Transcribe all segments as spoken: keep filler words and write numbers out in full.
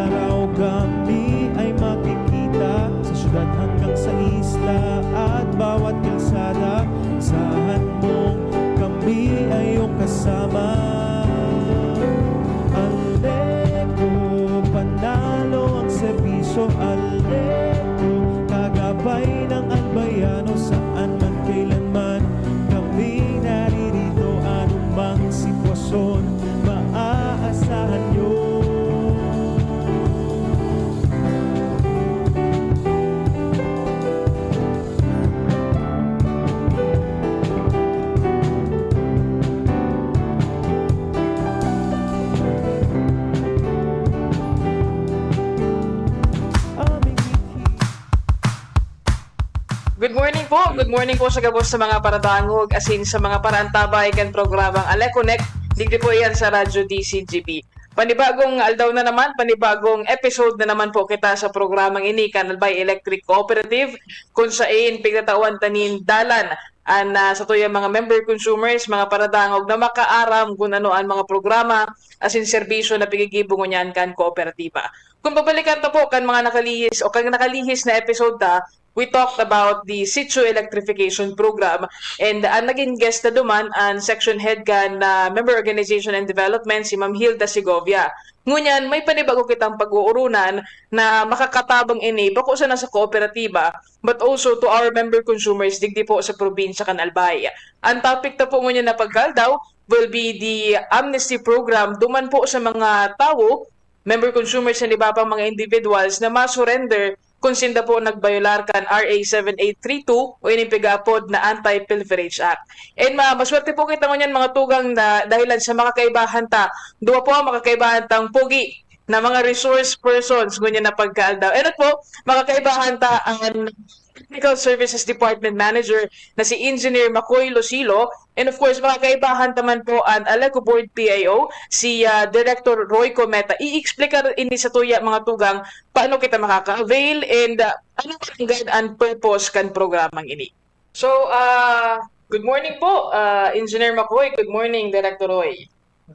Araw kami ay makikita sa syudad hanggang sa isla at bawat kalsada. Asahan mong kami ay iyong kasama. Aleco, panalo ang serbisyo. Aleco, kagabay ng albayano saan man kailanman. Kami naririto, anumang sitwasyon, maaasahan nyo. Good morning po. Good morning po sa gabos sa mga paradangog, asin sa mga paraantabay kan programang Ale Connect. Digdi po iyan sa Radyo D C G P. Panibagong aldaw na naman, panibagong episode na naman po kita sa programang ini kan Albay Electric Cooperative, kung sain pigtatawan ta nin dalan an, ah, satuyang mga member consumers, mga paradangog na makaaram kun ano an mga programa asin serbisyo na pigigibo ngunyan kan kooperatiba. Kung babalikan ta po kan mga nakalihis o kan nakalihis na episode ta, we talked about the Sitio Electrification Program, and ang naging guest na duman an section head kan, ah, Member Organization and Development, si Ma'am Hilda Segovia. Ngunyan, may panibago kitang pag-uoronan na makakatabang ini bako sana sa kooperatiba, but also to our member consumers digdi po sa probinsya kan Albay. Ang topic ta po ngunyan na pagkaldaw will be the amnesty program duman po sa mga tawo, member consumers and iba pang mga individuals na ma-surrender kun sinda po nagbayolar kan R A seven eight three two o ining pigaapod na Anti-Pilferage Act. And ma maswerte po kita ngunyan, mga tugang, na dahilan sa makakaibahan ta, duwa po ang makakaibahan tang pogi na mga resource persons ngunyan na pagkaaldaw. And po, makakaibahan ta ang Technical Services Department Manager na si Engineer Makoy Losilo. And of course, makakaibahan ta man po ang Aleco Board P I O, si, ah, Director Roy Cometa. I-explicar ini sa tuya, mga tugang, paano kita makaka-avail and, ah, ano man gad an purpose kan programang ini. So, ah, good morning po, ah, Engineer Makoy. Good morning, Director Roy.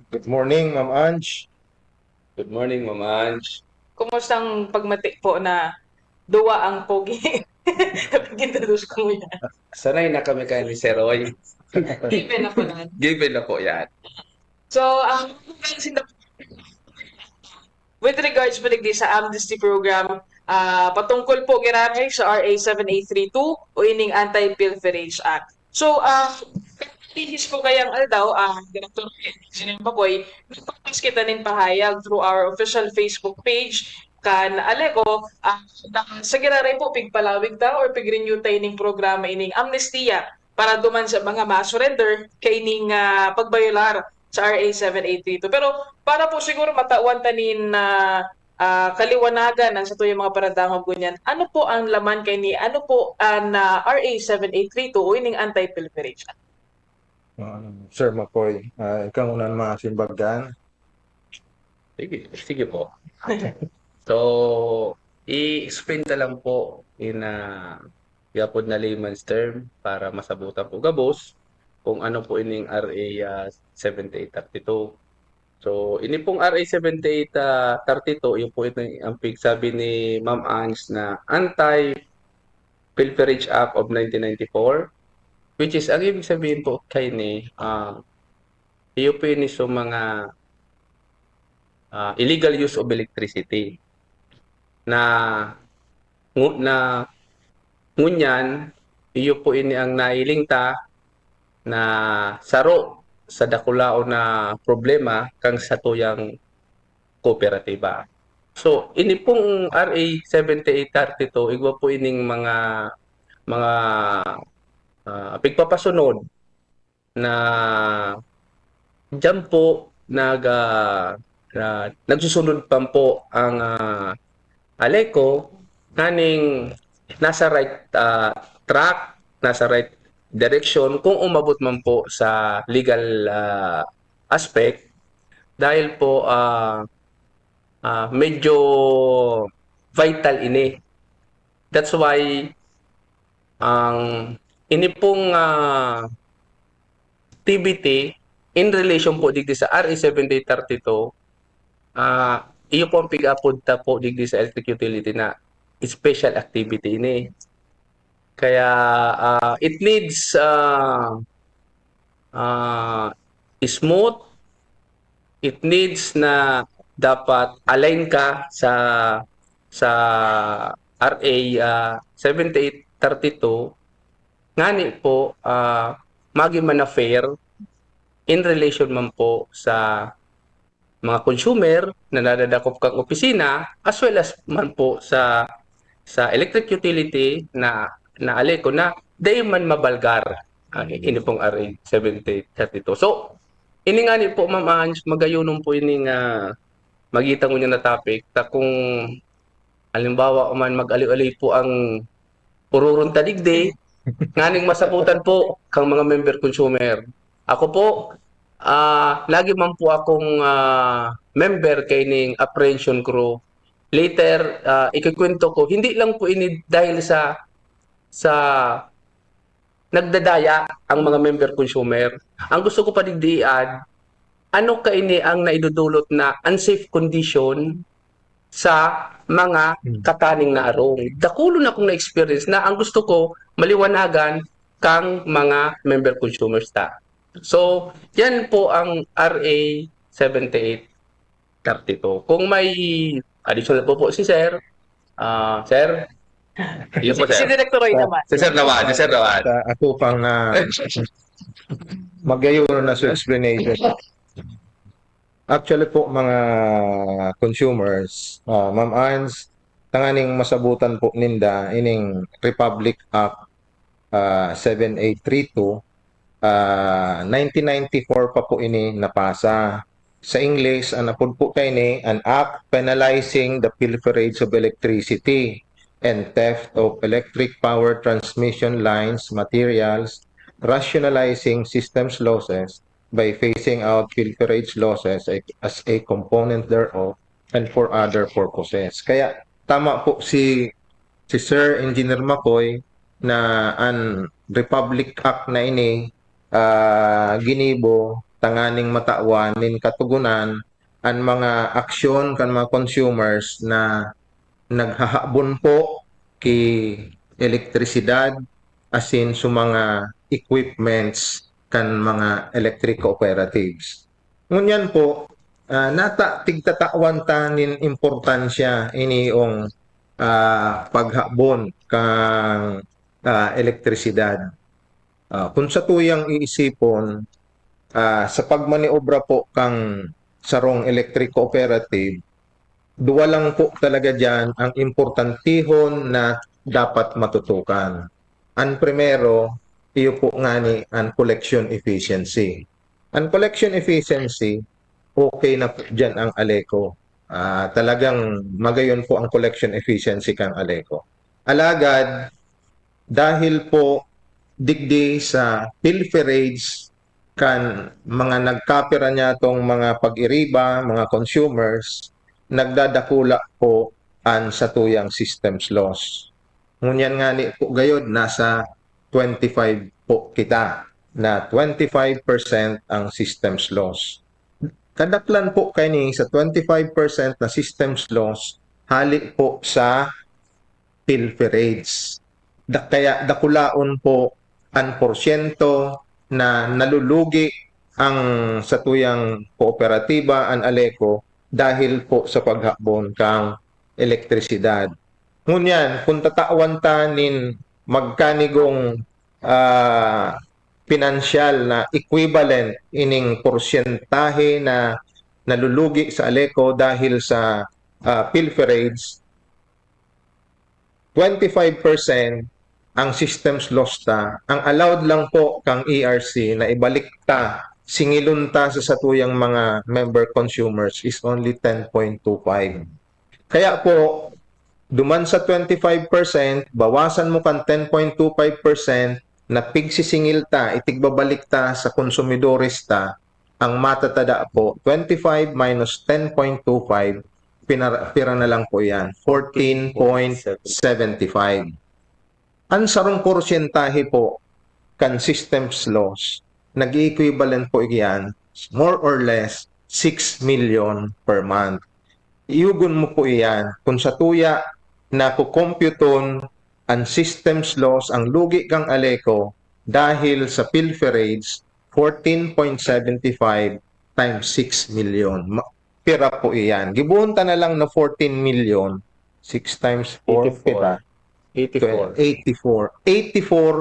Good morning, Ma'am Ange. Good morning, Ma'am Ange. Kumusta ang pagmati po na duwa ang pogi? Napag-introduce ko yan. Sanay na kami kay ni Sir Roy. Given na po yan. Given na po yan. So, ang with regards po digdi sa amnesty program, ah, patungkol po giraray sa R A seven eight three two o ining Anti-Pilferage Act. So, ah, lihis po kayang aldaw, ah, Director Engineer Bacoy, nagpapas kita nin pahayag through our official Facebook page kan Aleco, ah, na sa giraray po, pigpalawig ta or pig-renew ta ining programa ining amnestiya para duman sa mga ma-surrender kaining, ah, pagbayolar sa R A seven eight three two. Pero para po siguro matawan ta nin, ah, ah, kaliwanagan ang satuyang mga paradangog ngunyan, ano po ang laman kaini? Ano po an, ah, R A seven eight three two o ining Anti-Pilferage Act? Ah, Sir Makoy, ah, ikaw muna ang mga simbagan. Sige, sige po. So, i-explain ta lang po in, ah, yapod na layman's term para masabutan po gabos kung ano po ining R A, ah, seventy-eight thirty-two. So, ini pong R A seventy-eight, ah, thirty-two, yun po ito ang pigsabi ni Ma'am Ange na Anti-Pilferage Act of nineteen ninety-four, which is, ang ibig sabihin po kaini, ah, iyo po ini sa mga, ah, illegal use of electricity na ngu-, na ngunyan, iyo po ini ang nailing ta na saro sa dakulaon na problema kan satuyang kooperatiba. So, ini pong R A seventy-eight thirty-two, igwa po ining mga, mga, ah, pigpapasunod na diyan po nag, ah, ah, nagsusunod pa po ang, ah, Aleco, nganing nasa right, ah, track, nasa right direction kung umabot man po sa legal, ah, aspect, dahil po, ah, ah, medyo vital ini. That's why ang ini pong, ah, activity in relation po digdi sa R A seventy-eight thirty-two, ah, iyo po ang pig-apod ta po digdi sa electric utility na special activity ini. Kaya, ah, it needs, ah, ah, smooth, it needs na dapat align ka sa, sa R A, ah, seventy-eight thirty-two, ngani po, ah, magin man na fair in relation man po sa mga consumer na nadadakop kang opisina, as well as man po sa, sa electric utility na, na ALECO na dai man mabalgar ang ini pong R A seventy thirty-two. So, ini ngani po, Ma'am Ange, magayonon po ini nga magita ngunyan na topic. Ta kung halimbawa man mag-aliw-aliw po ang ururon ta digdi, nganing masabutan po kang mga member consumer. Ako po, ah, lagi man po akong, ah, member kaining apprehension crew. Later, ah, ikikwento ko, hindi lang po ini dahil sa, sa nagdadaya ang mga member consumer. Ang gusto ko pa digdi i-add, ano kaini ang naidudulot na unsafe condition sa mga Hmm. kataning na arong? Dakulon akong na-experience na ang gusto ko, maliwanagan kang mga member consumers ta. So, yan po ang R A seventy-eight thirty-two. Kung may additional po po si Sir, ah, Sir? Iyo po, Si, si Sir. Director Roy naman. Si Sir naman, si Sir naman. Sa ako pang, ah, magayon na sa explanation. Actually po, mga consumers, ah, Ma'am Ange, tanganing masabutan po ninda ining Republic Act, ah, seven eight three two, ah, nineteen ninety-four pa po ini napasa. Sa English, ang apod po kaini, an act penalizing the pilferage of electricity and theft of electric power transmission lines, materials, rationalizing systems losses by phasing out pilferage losses as a component thereof and for other purposes. Kaya tama po si, si Sir Engineer Makoy na an Republic Act na ini, ah, ginibo tanganing matawan nin katogonan an mga aksyon kan mga consumers na naghahabon po ki elektrisidad asin sa mga equipments kan mga electric cooperatives. Ngunyan po, ah, nata-, tigtatawan ta nin importansya iniyong, ah, paghabon kan, ah, elektrisidad. Ah, kun satuyang iisipon, ah, sa pagmaniobra po kan sarong electric cooperative, duwa lang po talaga diyan ang importantehon na dapat matutukan. An primero, iyo po ngani an collection efficiency. An collection efficiency, okay na po diyan ang ALECO. Ah, talagang magayon po ang collection efficiency kan ALECO. Alagad, dahil po digdi sa pilferage kan mga nagkapira niyatong mga pag-iriba, mga consumers, nagdadakula po an satuyang systems loss. Ngunyan ngani po gayod, nasa twenty-five po kita, na twenty-five percent ang systems loss. Kadaklan po kaini sa twenty-five percent na systems loss, hali po sa pilferage. Da-, kaya dakulaon po an porsyento na nalulugi ang satuyang kooperatiba, an ALECO, dahil po sa paghabon kan elektrisidad. Ngunyan, kung tatawan ta nin magkanigong, ah, pinansyal na equivalent ining porsyentahe na nalulugi sa ALECO dahil sa, ah, pilferage, twenty-five percent ang systems loss ta, ang allowed lang po kang E R C na ibalik ta, singilon ta sa satuyang mga member consumers is only ten point two five. Kaya po, duman sa twenty-five percent, bawasan mo kan ten point two five percent na pigsisingil ta, itigbabalik ta sa konsumidores ta, ang matatada po, twenty-five minus ten point two five, pinara-, pira na lang po yan? Fourteen point seven five. Ang sarong porsyentahe po kan systems loss, nag-equivalent po iyan, more or less, six million per month. Iyugon mo po iyan. Kung sa tuya na kukompyuton ang systems loss, ang lugi kang Aleco dahil sa pilferage, fourteen point seven five times six million. Ma- pira po iyan. Gibuhon ta na lang na fourteen million, six times four, pira? Eighty-four. Eighty-four. Eighty-four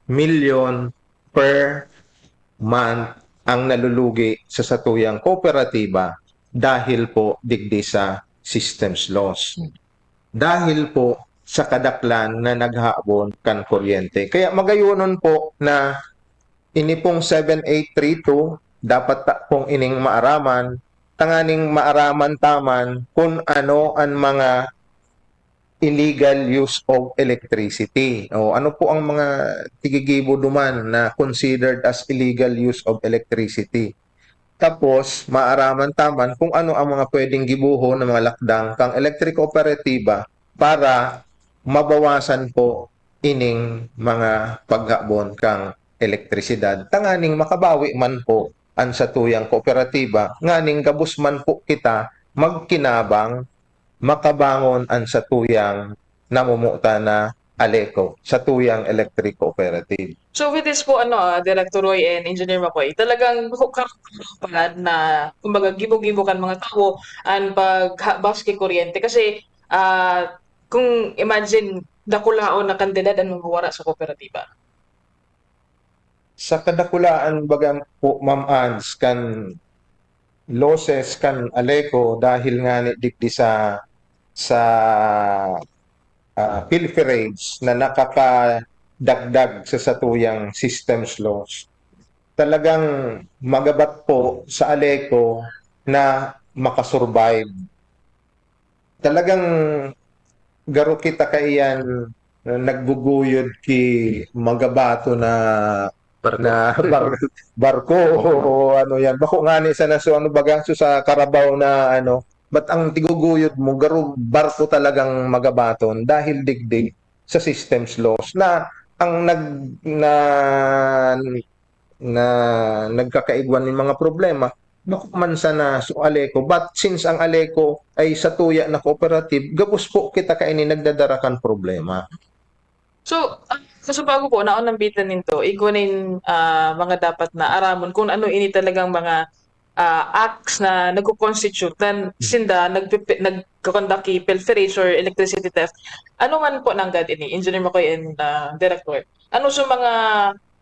million per month ang nalulugi sa satuyang kooperatiba dahil po digdi sa systems loss. Dahil po sa kadaklan na naghahabon kan kuryente. Kaya magayonon po na ini pong seven eight three two, dapat ta pong ining maaraman, tanganing maaraman taman kung ano ang mga illegal use of electricity. O ano po ang mga tigigibo duman na considered as illegal use of electricity? Tapos, maaraman taman kung ano ang mga pwedeng gibohon ng mga lakdang kang electric kooperatiba para mabawasan po ining mga paghabon kang elektrisidad. Tanganing makabawi man po ang satuyang kooperatiba, nganing gabos man po kita magkinabang makabangon ang satuyang namumuta na Aleco, satuyang electric cooperative. So with this po, ano, ah, Director Roy and Engineer Makoy, talagang bako ka palad na, kumbaga, gibo-gibo kan mga tawo ang paghabas ki kuryente. Kasi, ah, kung imagine, dakulaon na kantidad ang mawawara sa kooperatiba. Sa kadakulaan baga po, Ma'am Ans, kan losses kan Aleco dahil ngani digdi sa, sa, ah, pilferage na nakakadagdag sa satuyang systems loss, talagang magabat po sa Aleco na makasurvive. Talagang garo kita kaiyan na nagguguyod ki magabato na, barko, na bar-, barko o ano yan. Bako ngani sana, so ano baga, so sa karabaw na ano, but ang tiguguyod mo, garo barko talagang magabaton dahil digdi sa systems loss na ang nag-, na na nagkakaigwa nin mga problema, bako man sana so Aleco. But since ang Aleco ay satuya na cooperative, gabos po kita kaini nagdadara kan problema. So, ah, kaso bago po, naon ang bitan ninto, igwa nin, ah, mga dapat na aramon kung ano ini talagang mga, ah, acts na nagko-constitute na sinda nagpipi-, nagko-conduct ki pilferage or electricity theft. Ano man po nanggad ini, Engineer Makoy and, ah, Director? Ano sa mga,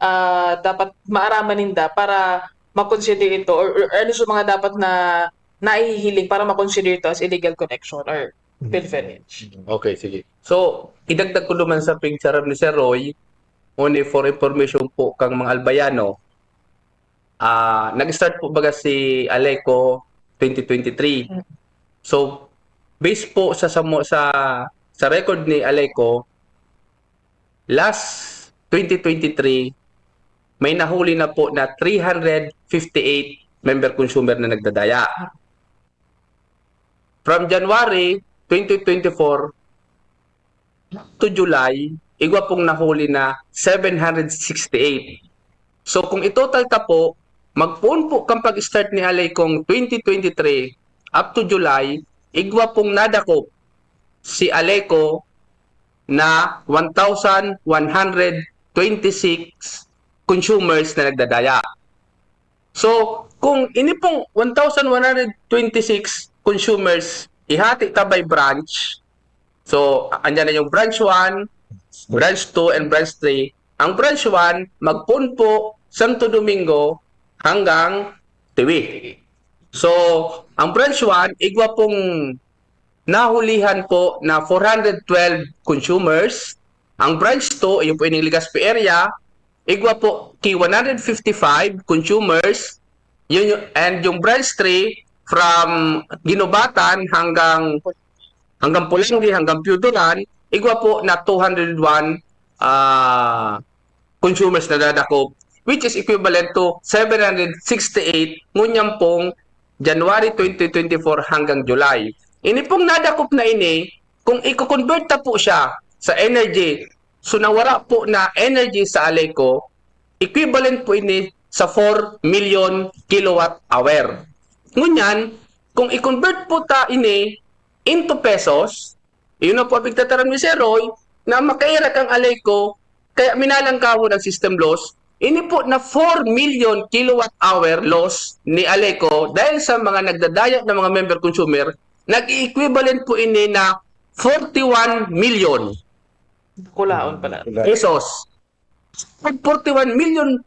ah, dapat maaraman ninda para ma-consider ito or, or ano sa mga dapat na nahihiling para ma-consider ito as illegal connection or pilferage? Okay, sige. So, idagdag ko naman sa pagsasabi ni Sir Roy, only for information po kang mga Albayano, ah, nag-start po baga si Aleco twenty twenty-three. Mm. So, based po sa, sa, sa, sa record ni Aleco, last twenty twenty-three, may nahuli na po na three hundred fifty-eight member consumer na nagdadaya. From January twenty twenty-four to July, igwa pong nahuli na seven hundred sixty-eight. So, kung i-total ta po, magpoon po kan pag-start ni Aleco twenty twenty-three up to July, igwa pong nadakop si Aleco na one thousand one hundred twenty-six consumers na nagdadaya. So, kung ini pong one thousand one hundred twenty-six consumers, ihati ta by branch. So, andyan na yung branch one, branch two, and branch three. Ang branch one, magpoon po Santo Domingo hanggang Tawi. So, ang branch one, igwa pong nahulihan po na four hundred twelve consumers. Ang branch two, yung po ining Legazpi area, igwa po ki one hundred fifty-five consumers. Yun, yung, and yung branch three, from Guinobatan hanggang, hanggang Polangui, hanggang Pio Duran, igwa po na two hundred one, ah, consumers na nadakop, which is equivalent to seven hundred sixty-eight ngunyan pong January twenty twenty-four hanggang July. Ini pong nadakop na ini, kung i-convert ta po siya sa energy, so nawara po na energy sa Aleco, equivalent po ini sa four million kilowatt hour. Ngunyan, kung i-convert po ta ini into pesos, yun na po ang pigtataram ni Sir Roy, na makairak ang Aleco, kaya minalangkawon ang system loss. Ini po na four million kilowatt hour loss ni Aleco dahil sa mga nagdadaya na mga member consumer, nag-equivalent po ini na forty-one million Kulaon pala. pesos. Pag forty-one million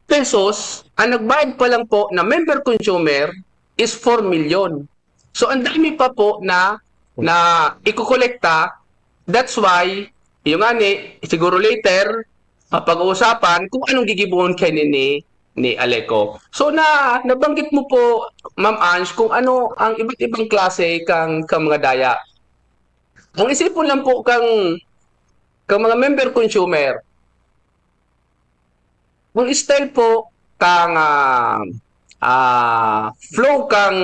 pesos, ang nagbayad pa lang po na member consumer is four million. So, ang dami pa po na, na ikokolekta. That's why, yung nga ni, siguro later, mapag-uusapan kung anong gigibuhon kay ni, ni, ni Aleco. So, na, nabanggit mo po, Ma'am Ange, kung ano ang iba't ibang klase kang, kang mga daya. Ang isipon lang po kang, kang mga member consumer, ang style po kang ah, ah, flow kang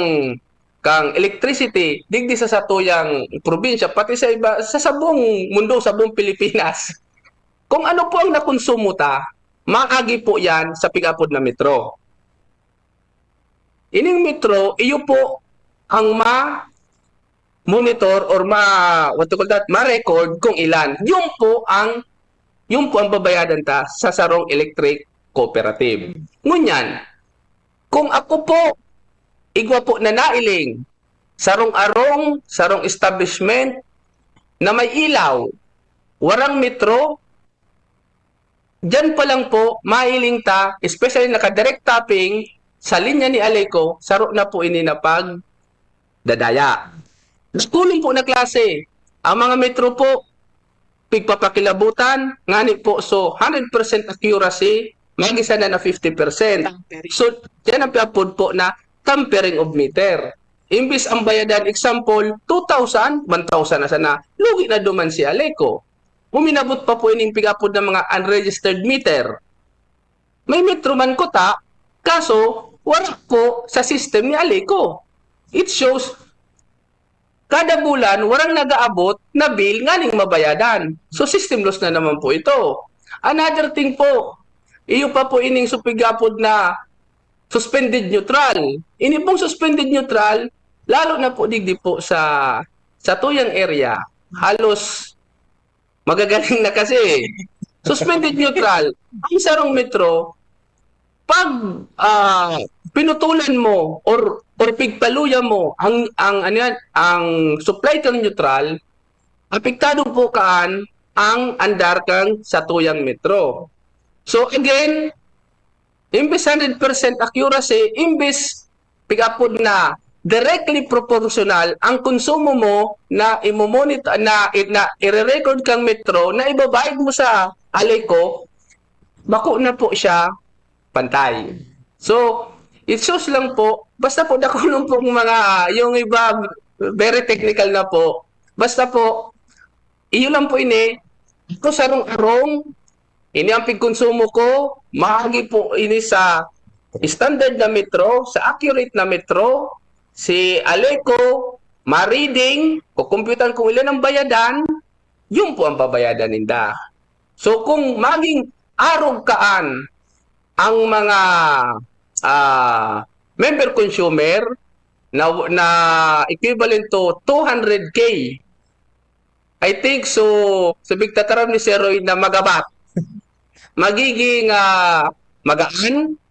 kang electricity digdi sa satuyang probinsya, pati sa iba, sa sabong mundo, sabong Pilipinas. Kung ano po ang nakonsumo ta, maagi po yan sa pig-apod na metro. Ining metro, iyo po ang ma-monitor or ma, what you call that, ma-record kung ilan. Yun po ang, yun po ang babayadan ta sa sarong electric cooperative. Ngunyan, kung ako po, igwa po na nailing, sarong arong, sarong establishment na may ilaw, warang metro, diyan pa lang po, mailing ta, especially naka-direct tapping sa linya ni Aleco, saro na po ini na pagdadaya. Nakulong po na klase. Ang mga metro po, pigpapakilabutan, ngani po, so hundred percent accuracy, magisan na na fifty percent. Tampering. So, yan ang piapod po na tampering of meter. Imbis ang bayadan, example, two thousand, one thousand na sana, lugi na duman si Aleco. Uminabot pa po ining pigapod ng mga unregistered meter. May metro man kuta, kaso wala po sa system ni Aleco. It shows, kada bulan, warang nag-aabot na bill nganing mabayadan. So, system loss na naman po ito. Another thing po, iyo pa po ining supigapod na suspended neutral. Ini pong suspended neutral, lalo na po digdi po sa sa tuyang area, halos magagaling na kasi. Suspended neutral, ang sarong metro, pag ah, pinutulan mo or or pigpaluya mo ang ang ano yan, ang supply kang neutral, apektado po kaan ang andar kang satuyang metro. So again, imbes hundred percent accuracy, imbes pigapod na directly proportional ang konsumo mo na imo-monitor na na ire-record kang metro na ibabayad mo sa Aleco, bako na po siya pantay. So, it shows lang po, basta po dakulon po ang mga, yung iba, very technical na po. Basta po, iyo lang po ini, ako sarong arong, ini ang pigkonsumo ko, maagi po ini sa standard na metro, sa accurate na metro, si Aleco, ma-reading, kukumpyutan kung ilan ang bayadan, yun po ang babayadan ninda. So kung maging arog kaan ang mga ah, member consumer na, na equivalent to two hundred K, I think so, sa pigtataram ni Sir Roy na magabat, magiging ah, magaan,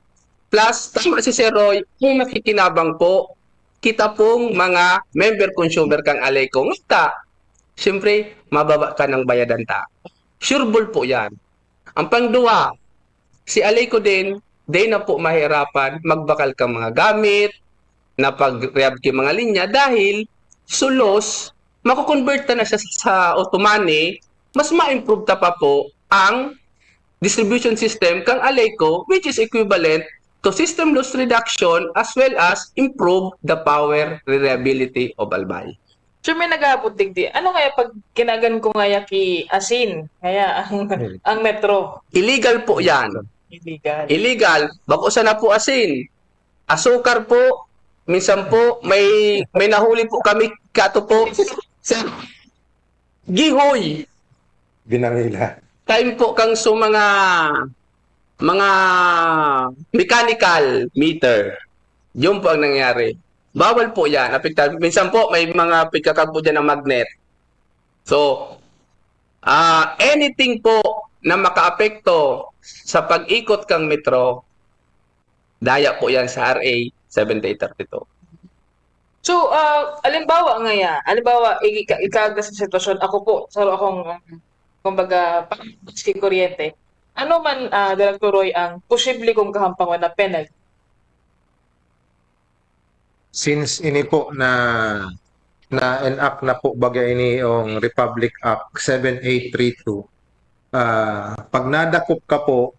plus tama si Sir Roy, kung nakikinabang po, kita pong mga member consumer kang Aleco. Ngata, siyempre, mababa ka ng bayadan ta. Sure ball po yan. Ang pangduwa, si Aleco din, di na po mahirapan magbakal kang mga gamit, na pag-rehab ki mga linya, dahil sulos, mako-convert ta na siya sa auto money, mas ma-improve ta pa po ang distribution system kang Aleco, which is equivalent to system loss reduction as well as improve the power reliability of Albay. So may nag-aabot digdi. Ano kaya pag kinagan ko ngaya ki asin? Ngaya ang, Hmm. ang metro. Illegal po yan. Illegal. Illegal. Bako sana po asin. Asukar po. Minsan po, may may nahuli po kami kato po. Sir, gihoy. Binangila. Time po kang so mga mga mechanical meter. Yun po ang nangyari. Bawal po yan. Apektado. Minsan po, may mga pagkakagbo dyan ng magnet. So, ah, anything po na makaapekto sa pag-ikot kang metro, daya po yan sa R A seventy-eight thirty-two. So, ah, alimbawa ngaya, alimbawa, ika, ika sa sitwasyon, ako po, sa akong, um, kumbaga, pag-, kuryente, ano man, ah, Director Roy, ang posible kong kahampangon na penalty? Since ini po na na-enact na po baga ini yung Republic Act seven eight three two, ah, pag nadakop ka po,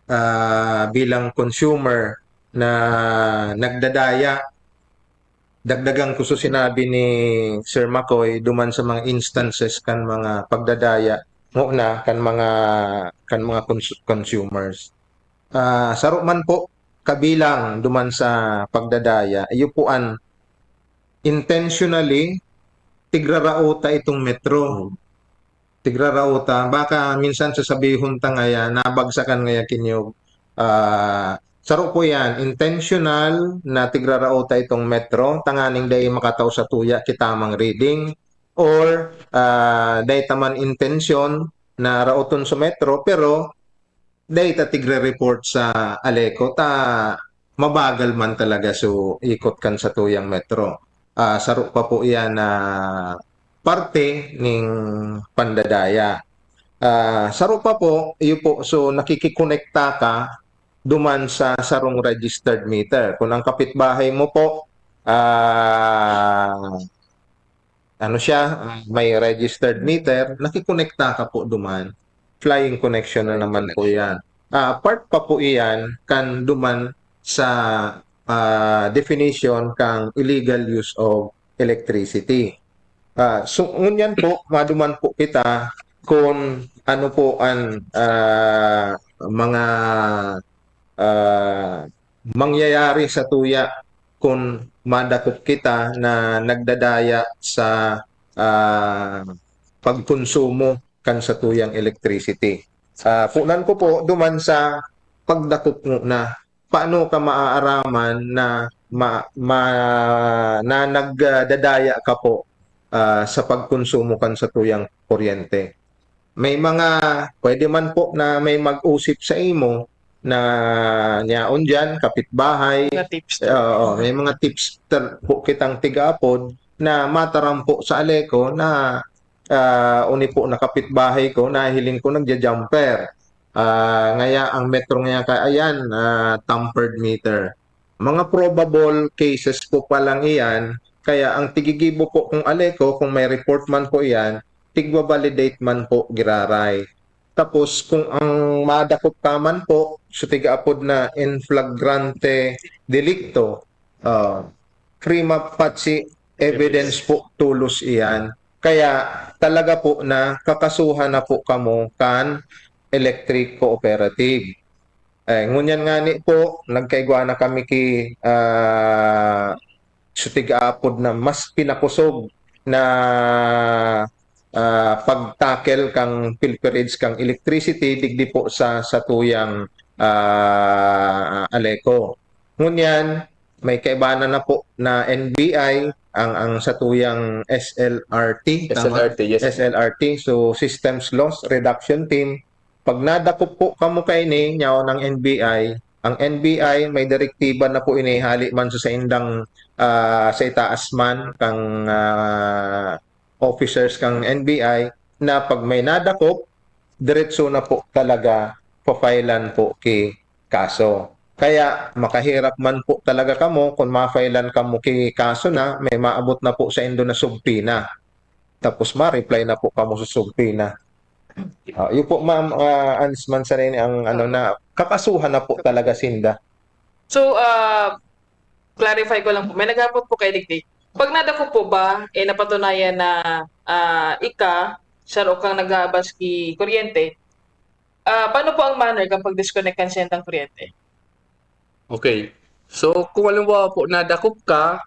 ah, bilang consumer na nagdadaya, dagdagan ko sa sinabi ni Sir Makoy duman sa mga instances kan mga pagdadaya, muna kan mga, kan mga cons-, consumers. Ah, saro man po kabilang duman sa pagdadaya, iyo po an intentionally tigraraota itong metro. Tigraraota, baka minsan sasabihon ta ngaya, nabagsakan ngaya kinyog. Ah, saro po yan, intentional na tigraraota itong metro, tanganing dai makatao sa tuya ki tamang reading, or ah, dai ta man intensyon na raoton sa metro, pero dai ta tigre-report sa Aleco ta mabagal man talaga so ikot kan satuyang metro. Ah, saro pa po iyan na parte ning pandadaya. Ah, saro pa po, iyo po, so nakikikonekta ka duman sa sarong registered meter. Kung ang kapitbahay mo po, ah, ano siya, ah, may registered meter, nakikonekta ka po duman. Flying connection na Flying naman po connection. Yan. Ah, part pa po iyan kan duman sa ah, definition kang illegal use of electricity. Ah, so, ngunyan po, maduman po kita kung ano po ang ah, mga ah, mangyayari sa tuya kung madakop kita na nagdadaya sa ah, pagkonsumo kan satuyang electricity. Ah, punan ko po duman sa pagdakop ngona. Paano ka maaaraman na ma, ma, na nagdadaya ka po ah, sa pagkonsumo kan satuyang kuryente? May mga, pwede man po na may mag-usip sa imo na nyaon diyan, kapitbahay. Mga tips. Oo, may mga tips ta-, po kitang tigaapod na mataram po sa Aleco na ah, uni po na kapitbahay ko, nahiling ko nagja-jumper. Ah, ngaya ang metro ngaya ka, ayan, ah, tampered meter. Mga probable cases po pa lang iyan, kaya ang tigigibo po kung Aleco, kung may report man po iyan, tigwa-validate man po giraray. Tapos kung ang madakop ka man po, so tigaapod na in flagrante delicto, ah, prima facie evidence po tolos iyan. Kaya talaga po na kakasuhan na po kamo kan electric cooperative. Eh, ngunyan ngani po, nagkaigwa na kami ki ah, so tigaapod na mas pinakusog na ah, pag-tackle kang pilferage kang electricity digdi po sa satuyang ah, Aleco. Ngunyan, may kaibanan na po na N B I ang, ang satuyang S L R T, tama? S L R T, yes. S L R T, so Systems Loss Reduction Team. Pag nadakop po kamo kaini, nyaon ang N B I, ang N B I may direktiba na po ini hali man sa saindang ah, sa itaas man kang ah, officers kang N B I na pag may nadakop, diretso na po talaga papailan po ki kaso. Kaya makahirap man po talaga kamo kung mafailan kamo ki kaso na may maabot na po sa indo na subpoena. Tapos ma-reply na po kamo sa subpoena. Ah, yun po, ma'am, ah, Ans, man sana ini ang ano na kakasuhan na po talaga sinda. So, ah, clarify ko lang po. May naghapot po kay Digdig. Pag nadakop po ba, eh, napatunayan na ah, ika, saro kang nag-aabas ki kuryente, ah, paano po ang manner kang pag-disconnect kan sendang kuryente? Okay. So, kung halimbawa po nadakop ka,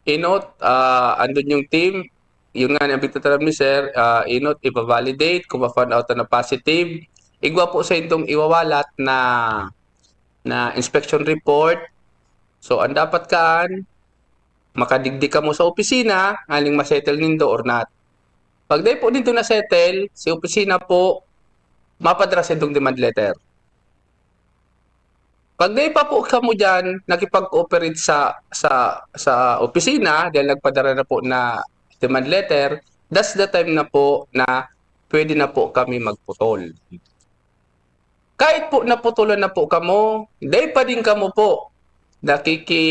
inot, ah, andun yung team, yun nga ang pagtataram ni sir, ah, inot, ipa-validate, kung ma-found out na positive, igwa po sa indong iwawalat na na inspection report. So, ang dapat kaan, Makadigdi kamo sa opisina, nganing ma-settle nindo or not. Pag dai po nindo na-settle, si opisina po, mapadara sa indong demand letter. Pag dai pa po kamo diyan nakipag-cooperate sa, sa, sa opisina, dahil nagpadara na po na demand letter, that's the time na po na pwede na po kami magputol. Kahit po naputulan na po kamo, dai pa din kamo po nakiki,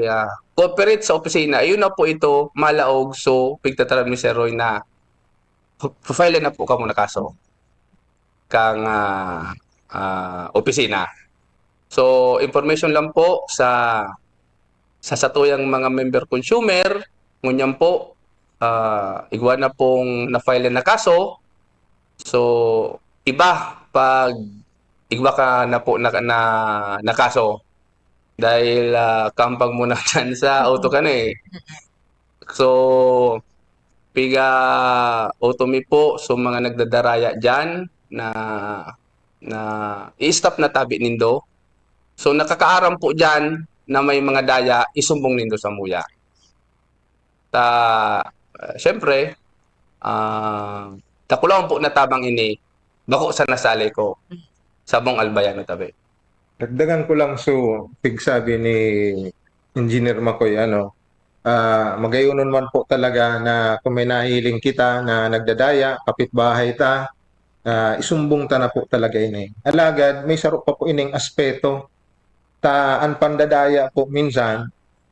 ah, cooperate sa opisina. Ayun na po ito, malaog. So, pigtataram ni Sir Roy na f-, file na po kamo na kaso kang, ah, ah, opisina. So, information lang po sa, sa satuyang mga member consumer, ngunyan po, ah, igwa na pong na-file na kaso. So, iba pag igwa ka na po na, na, na kaso. Dahil, ah, kampang mo na dyan sa auto ka na eh. So, piga auto mi po, so mga nagdadaraya dyan na, na i-stop na tabi nindo. So, nakakaaram po dyan na may mga daya, isumbong nindo sa muya. Ta, ah, siyempre, ah, dakulaon po na tabang ini, bako sana sa Aleco, sabong Albayano tabi. Dagdagan ko lang, so, pigsabi ni Engineer Makoy, ano, ah, magayonon man po talaga na kung may nahiling kita na nagdadaya, kapitbahay ta, ah, isumbong ta na po talaga ini. Alagad, may saro pa po ining aspeto. Ta, an pandadaya po minsan,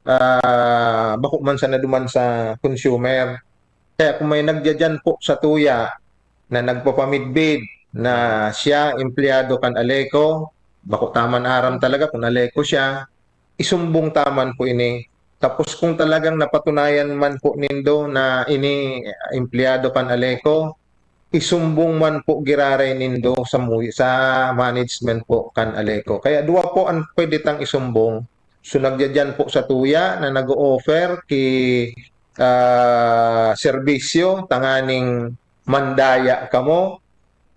ah, bako man sana duman sa consumer. Kaya kung may nagdidiyan po sa tuya na nagpapamidbid na siya empleyado kan Aleco, bako ta man aram talaga kung Aleco siya, isumbong ta man po ini. Tapos kung talagang napatunayan man po nindo na ini empleyado kan Aleco, isumbong man po giraray nindo sa mu-, sa management po kan Aleco. Kaya duwa po an pwede tang isumbong. So, nagdidiyan po sa tuya na nag-o-offer ki, ah, serbisyo tanganing mandaya kamo,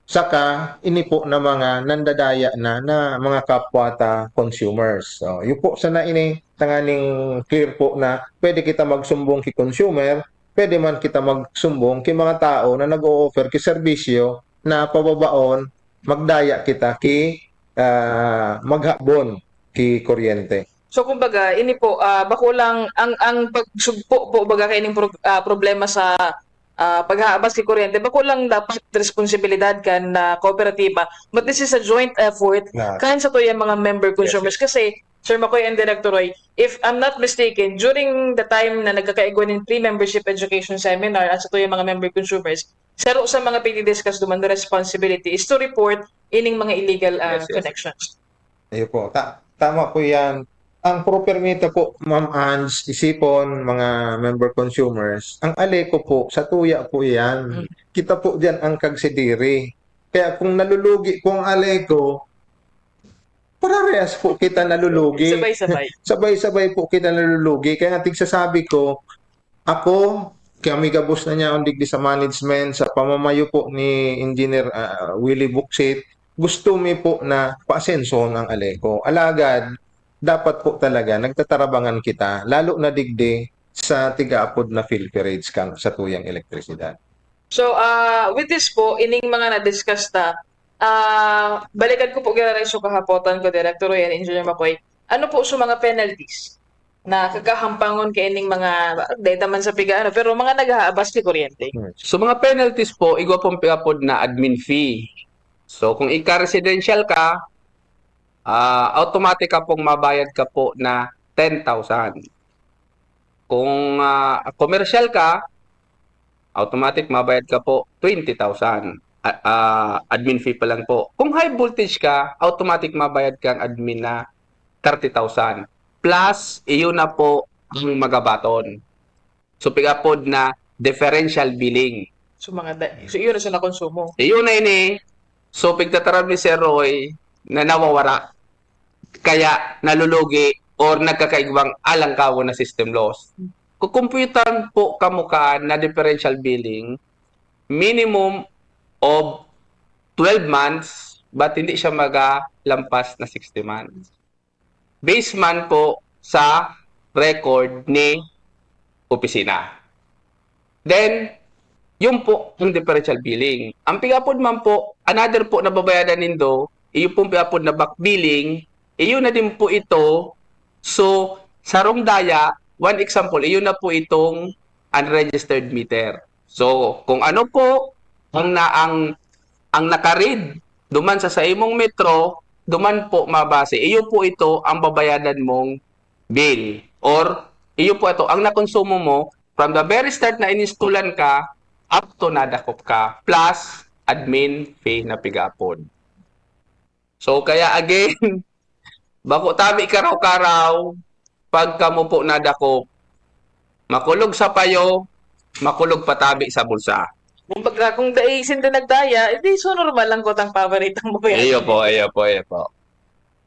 saka ini po na mga nandadaya na, na mga kapwa ta consumers. So, yun po sana ini, tanganing clear po na pwede kita magsumbong ki consumer, pwede man kita magsumbong ki mga tao na nag-o-offer ki serbisyo na pababaon, magdaya kita ki, ah, maghabon ki kuryente. So, kumbaga, ini po, ah, bako lang ang, ang pagsugpo po, baga, kaining pro-, ah, problema sa, ah, paghahabas ki kuryente, bako lang dapat responsibilidad kan, ah, kooperatiba. But this is a joint effort Na kan satuyang mga member Yes, consumers. yes. Kasi, Sir Makoy and Director Roy, if I'm not mistaken, during the time na nagkakaigwa nin free membership education seminar at satuyang mga member consumers, saro sa mga pini-discuss duman na responsibility is to report ining mga illegal, ah, Yes, yes. connections. Ayun po. Ta-, tama po yan. Ang proper mita po, Ma'am Ange, isipon, mga member consumers, ang Aleco po, sa tuya po yan. Mm. Kita po dyan ang kagsidiri. Kaya kung nalulugi po ang Aleco, parehas po kita nalulugi. Sabay-sabay. Sabay-sabay po kita nalulugi. Kaya nga tigsasabi ko, ako, kami gabos na niya, digdi sa management, sa pamamayo po ni Engineer, ah, Willie Buksit, gusto mi po na paasensohon ang Aleco. Alagad, dapat po talaga nagtatarabangan kita, lalo na digdi sa tigaapod na Philpirage kan satuyang elektrisidad. So, ah, with this po, ining mga na-discuss ta, ah, balikan ko po giraray so kahapotan ko, Director Roy and Engineer Makoy. Ano po so mga penalties na kakahampangon kaining mga, dahil naman sa piga, ano, pero mga naghahabas ni kuryente? Hmm. So, mga penalties po, igwa pong piapod na admin fee. So, kung ika-residential ka, ah, automatic ka pong mabayad ka po na ten thousand. Kung, ah, commercial ka, automatic mabayad ka po twenty thousand. A-, ah, admin fee pa lang po. Kung high voltage ka, automatic mabayad kang admin na thirty thousand. Plus, iyo na po ang magabaton. So, pigapod na differential billing. So, mga da-, so, iyo na sa nakonsumo. Iyo na ini. So, pigtataram ni Sir Roy na nawawara. Kaya nalulugi or nagkakaigwang alangkawo na system loss. Kukumpyutan po kamo ka na differential billing, minimum of twelve months, but hindi siya magalampas na sixty months. Base man po sa record ni opisina. Then, yun po ang differential billing. Ang pigapod man po, another po na babayadan nindo, iyo pong pigapod na back billing, iyo na din po ito. So, sarong daya, one example, iyo na po itong unregistered meter. So, kung ano po ang na ang ang naka-read duman sa saimong metro, duman po mabase. Iyo po ito ang babayadan mong bill, or iyo po ito ang nakonsumo mo from the very start na iniskulan ka up to nadakop ka, plus admin fee na pigapod. So, kaya again, bako tabi karaw-karaw, pag kamo po nadakop, makulog sa payo, makulog patabi sa bulsa. Kumbaga, kung dai sinda nagdaya, edi so normal lang ko tang paborito mo yan. Iyo po, iyo po, iyo po.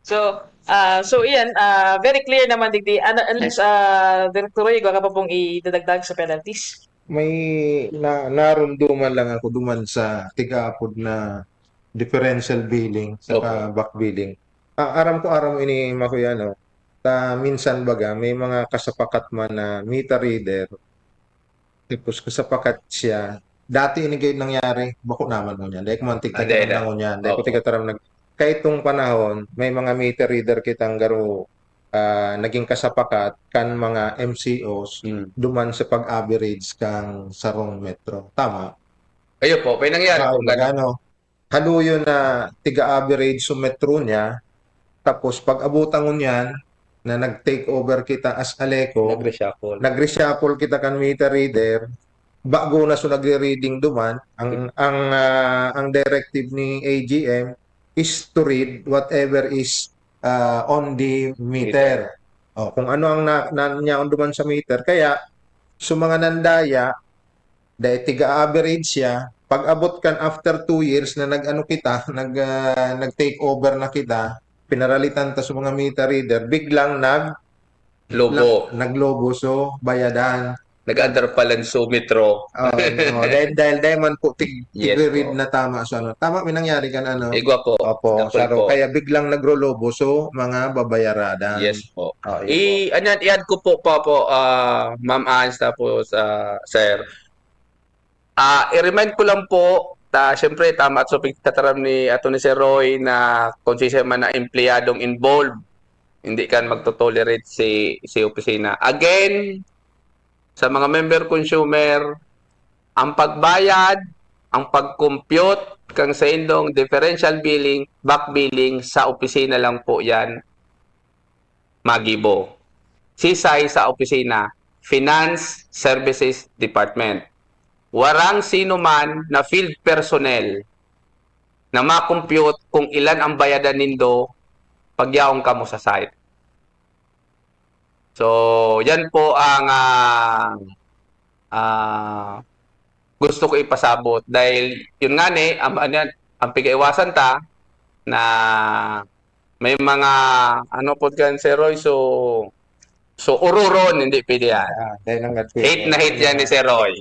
So, ah, so iyan, ah, very clear naman digdi. Ano, unless, ah, Director Roy, igwa ka pa pong idadagdag sa penalties? May na, narumduman lang ako duman sa tigaapod na differential billing sa Opo. Back billing. Ah, aram ko, aram ini, Makuya, no? Ta, minsan baga, may mga kasapakat man na meter reader, tapos kasapakat siya. Dati ini kayo nangyari, bako naman mo niyan. Dahil kumantig Ah, ka dahil na. Ngunyan. Dahil Opo. Kutig ka taram nag-, kahit itong panahon, may mga meter reader kitang garo, ah, naging kasapakat kan mga M C Os Hmm. duman sa pag-average kang sarong metro. Tama? Ayo po, may nangyari Ah, po ganun. Magano? Haluyon na tiga-average so metro niya, tapos pag-abot ang ngunyan na nag-take over kita as Aleco, Nag-reshuffle. Nag-reshuffle kita kan meter reader, bago na so nagre-reading duman, ang, ang, ah, ang directive ni A G M is to read whatever is, ah, on the meter. Meter. Oh, kung ano ang na, na, niya on duman sa meter. Kaya, so mga nandaya, dahil tiga-average siya, pag-abot kan after two years na nag-ano kita, nag, ah, nag-take over na kita, pinaralitan ta sa mga meter reader, biglang nag-, Lobo. na-, naglobo, so bayadan. Nag-andar pa lang so metro. Oo, oo. Dahil, dahil, dahil man po tig-, Yes tigre-read po. Na tama sa ano. Tama, may nangyari kan ano? Igwa po. Opo, Dapol saro. Po. Kaya biglang nagrolobo, so mga babayaradan. Yes po. Oh, yun I, po. Ano yan, i-add ko po, po, po, ah, Ma'am Ange, tapos, ah, Sir. Ah, i-remind ko lang po, ta, siyempre, tama at supig tataram ni, ato ni Sir Roy na kung siya man na empleyadong involved, hindi kan magto-tolerate si, si opisina. Again, sa mga member consumer, ang pagbayad, ang pag-compute kang saindong differential billing, back billing, sa opisina lang po yan magibo. Sisay sa opisina, Finance Services Department. Warang sino man na field personnel na ma-compute kung ilan ang bayadan nindo pag yaon kamo sa site. So, yan po ang, ah, ah, gusto ko ipasabot. Dahil, yun nga ni, ang, ano yan, ang pigaiwasan ta na may mga, ano po kan, Sir Roy, so, so, ururon, hindi pwede yan. Ah, dahil ang nagpili. Hate na hate yan ni Sir Roy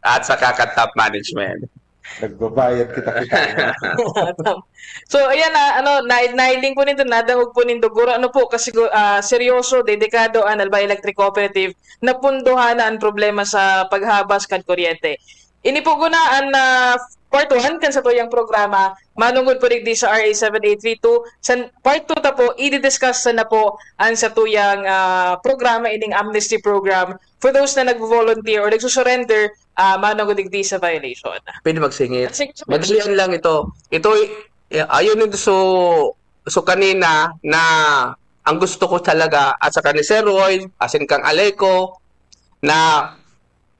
at sa kakat top management. Nagbabayad kita, kita. So, ayan na, ano, na, nailing po nindo, nadangog po nindo, guro, ano po, kasi, ah, seryoso, dedikado ang Albay Electric Cooperative na pundohan na ang problema sa paghabas kan kuryente. Ini po guna ang, ah, part one kan satuyang programa, manungod po digdi sa R A seven eight three two. Sa part two ta po, i-discuss na po ang satuyang, ah, programa, ining amnesty program for those na nagvo-volunteer or nagsusurrender, ah, manungod digdi sa violation. Pwede magsingit. Sige, sige. Madalian lang ito. Ito, i-, ayun ito, so, so kanina na ang gusto ko talaga, at saka ni Sir Roy, asin kang Aleco, na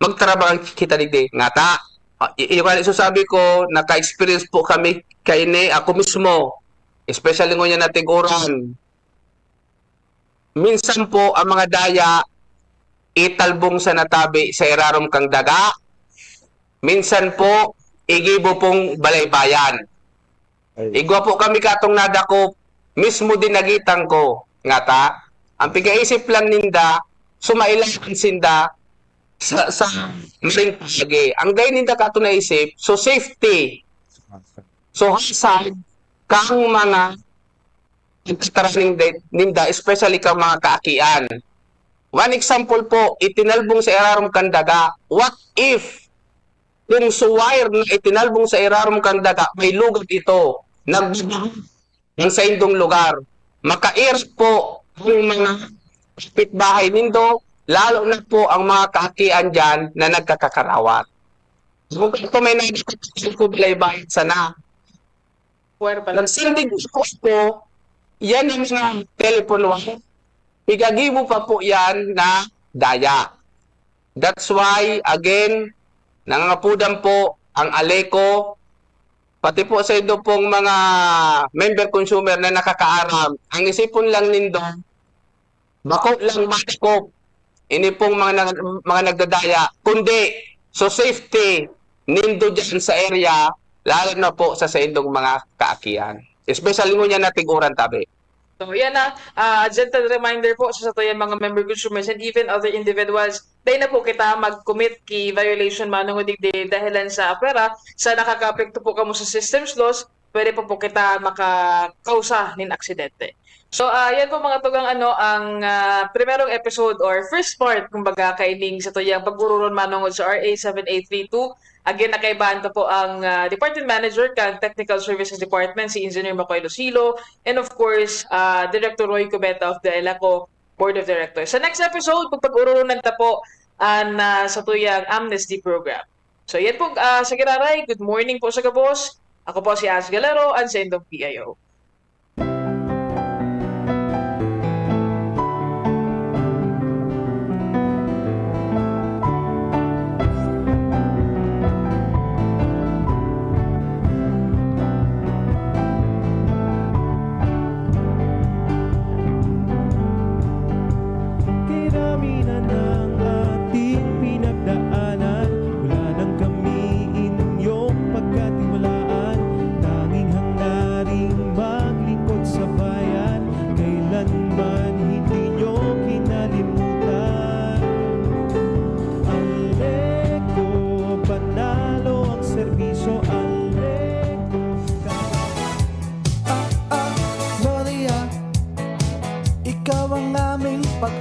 magtrabaho kita digdi. Ngata, ah, i-, yung kaya sasabi ko, naka-experience po kami kaini, ako mismo, especially ngunyan na tig-uran. Minsan po, ang mga daya, italbong sa natabi sa irarom kang daga. Minsan po, igibo pong balaybayan. Ay. Igwa po kami katong nadakop, mismo dinagitan ko. Ngata, ang pigaisip lang ninda, sumailawan sinda sa, sa maring paagi. Ang dai ninda kato naisip, so safety. So hazard, kang mga pagkataraning de-, ninda, especially kang mga kaakian. One example po, itinalbong sa irarom kan daga. What if kung sa wire na itinalbong sa irarom kan daga, may lugad ito, nagbabaha ang saindong lugar? Makairap po ang mga kapitbahay nindo, lalo na po ang mga kaakian diyan na nagkakakarawat. Kung ito may nagkakakarawat, bayad sana. Puwer pala. Nagsindig po ako, yan ang mga telephone wire. Igagibo pa po yan na daya. That's why, again, nangangapudan po ang Aleco, pati po sa indo pong mga member consumer na nakakaaram, ang isipon lang nindo, bako lang madakop ini pong mga nag-, mga nagdadaya, kundi so safety nindo dyan sa area, lalo na po sa saindong mga kaakian. Especially ngunyan na tig-uran tabi. So, yan na, ah, a gentle reminder po sa satuyang mga member consumers and even other individuals. Dai na po kita mag-commit ki violation manongod digdi dahilan sa pwera, sa nakakaapekto po kamo sa systems loss, pwede pa po kita makakausa nin aksidente. So, ah, yan po mga tugang ano, ang, ah, primerong episode or first part, kumbaga, kaining satuyang pag-ururon manongod sa R A seven eight three two. Again, nakaibaan ta po ang, ah, department manager kan Technical Services Department, si Engineer Macoy Lucilo, and of course, ah, Director Roy Cubeta of the Aleco Board of Directors. Sa next episode, pagpag-ururonan ta po ang, ah, satuyang amnesty program. So, yan po, ah, sa giraray, good morning po sa gabos. Ako po si As Galero, ang saindong P I O. Karamihan ng ating pinagdaanan, wala nang kami inyong pagkatiwalaan. Tanging hangaring maglingkod sa bayan, kailanman hindi nyo kinalimutan. Aleco, panalo ang serbisyo, Aleco. Ah, ah, Gloria, ikaw ang aming pag